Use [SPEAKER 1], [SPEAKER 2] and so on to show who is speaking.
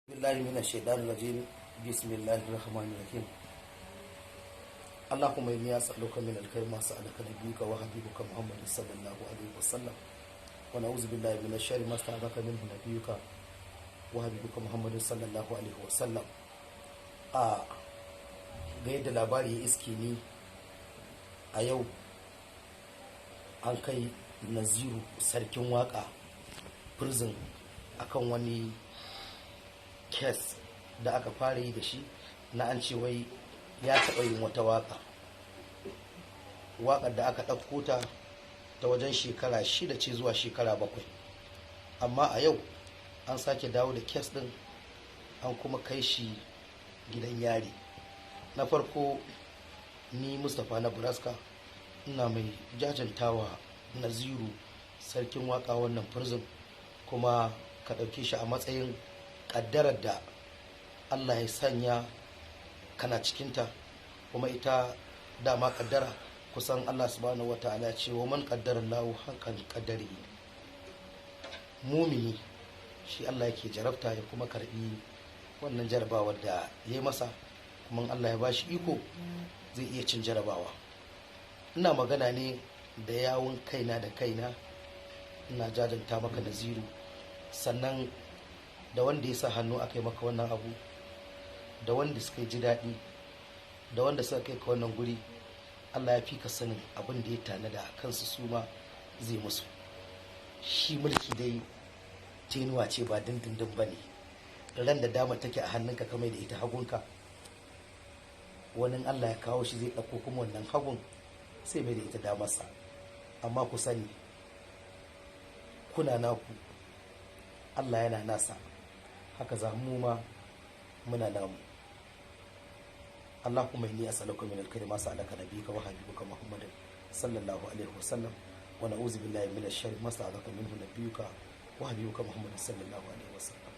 [SPEAKER 1] Billahi minash shaitanir rajim. Bismillahir rahmanir rahim. Allahumma inni as'aluka min alkhair ma sa'alaka nabiyyuka wa habibuka Muhammad sallallahu alaihi wasallam, wa na'udzu billahi minash sharri ma sta'adaka minhu nabiyyuka wa habibuka Muhammad sallallahu alaihi wasallam. A ga yadda labari ya iske ni a yau, an kai Naziru Sarkin Waka prison akan wani case da aka fara yi da shi na an ce wai ya taɓa yin wata waka, waƙar da aka ɗauko ta ta wajen shekara 6 ce zuwa shekara 7. Amma a yau an sake dawo da case ɗin, an kuma kai shi gidan yari. Na farko, ni Mustapha na Buraska ina mai jajantawa Naziru Sarkin Waka wannan prison, kuma ka ɗauke shi a matsayin ƙaddarar da Allah ya sanya kana cikinta. Kuma ita dama ƙaddara, kusan Allah subhanahu wata'ala ce wa man qaddara Allahu hakan qaddari, mumini shi Allah yake jarabta ya kuma karbi wannan jarabawar da ya yi masa, kuma Allah ya bashi iko zai iya cin jarabawa. Ina magana ne da yawun kaina da kaina. Ina jajanta maka, Naziru, sannan da wanda ya sa hannu aka yi maka wannan abu, da wanda suka ji daɗi, da wanda suka kai ka wannan guri. Allah ya fi ka sanin abin da ya tanada a kansu, su ma zai musu. Shi mulki dai tenuwa ce, ba dindindin ba ne. Ran da dama take a hannunka ka mai da ita hagunka, wani Allah ya kawo shi zai ɗauko kuma wannan hagun sai mai da ita damarsa. Amma ku sani, kuna naku, Allah yana nasa. Haka za mu ma muna namu. Allahumma inni as'aluka min alkhairi ma sa'alaka nabiyyuka wa habibuka Muhammadin sallallahu alaihi wasallam, wa na'udzu billahi min ash-sharri ma sta'adaka minhu nabiyyuka wa habibuka Muhammadin sallallahu alaihi wasallam.